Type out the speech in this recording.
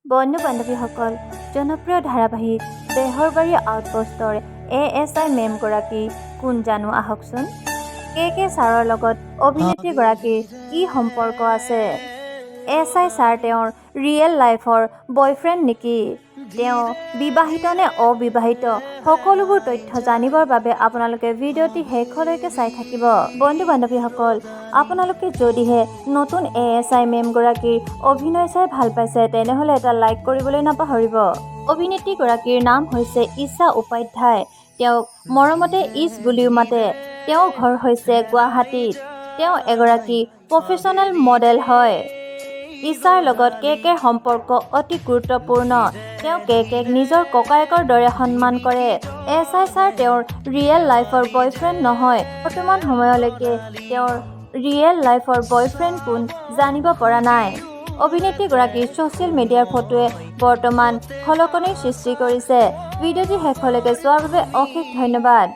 বন্ধু বান্ধৱীসকল, জনপ্ৰিয় ধাৰাবাহিক বেহৰবাৰী আউটপোষ্টৰ এএছআই মেমগৰাকী কোন জানো আহকচোন। কে কে ছাৰৰ লগত অভিনেত্ৰীগৰাকীৰ কি সম্পৰ্ক আছে? এছআই ছাৰ তেওঁৰ ৰিয়েল লাইফৰ বয়ফ্ৰেণ্ড নেকি? তেওঁ বিবাহিত নে অবিবাহিত? সকলোবোৰ তথ্য জানিবৰ বাবে আপোনালোকে ভিডিঅ'টি শেষলৈকে চাই থাকিব। বন্ধু বান্ধৱীসকল, আপোনালোকে যদিহে নতুন এএছআই মেমগৰাকীৰ অভিনয় চাই ভাল পাইছে, তেনেহ'লে এটা লাইক কৰিবলৈ নাপাহৰিব। অভিনেত্ৰীগৰাকীৰ নাম হৈছে ঈশা উপাধ্যায়। তেওঁক মৰমতে ইছ বুলিও মাতে। তেওঁৰ ঘৰ হৈছে গুৱাহাটীত। তেওঁ এগৰাকী প্ৰফেচনেল মডেল হয়। ঈশাৰ লগত কে কেৰ সম্পৰ্ক অতি গুৰুত্বপূৰ্ণ। তেওঁ কে কেক নিজৰ ককায়েকৰ দৰে সন্মান কৰে। এছআই ছাৰ তেওঁৰ ৰিয়েল লাইফৰ বয়ফ্ৰেণ্ড নহয়। বৰ্তমান সময়লৈকে তেওঁৰ ৰিয়েল লাইফৰ বয়ফ্ৰেণ্ড কোন জানিব পৰা নাই। অভিনেত্ৰীগৰাকীৰ ছ'চিয়েল মিডিয়াৰ ফটোৱে বৰ্তমান খলকনিৰ সৃষ্টি কৰিছে। ভিডিঅ'টি শেষলৈকে চোৱাৰ বাবে অশেষ ধন্যবাদ।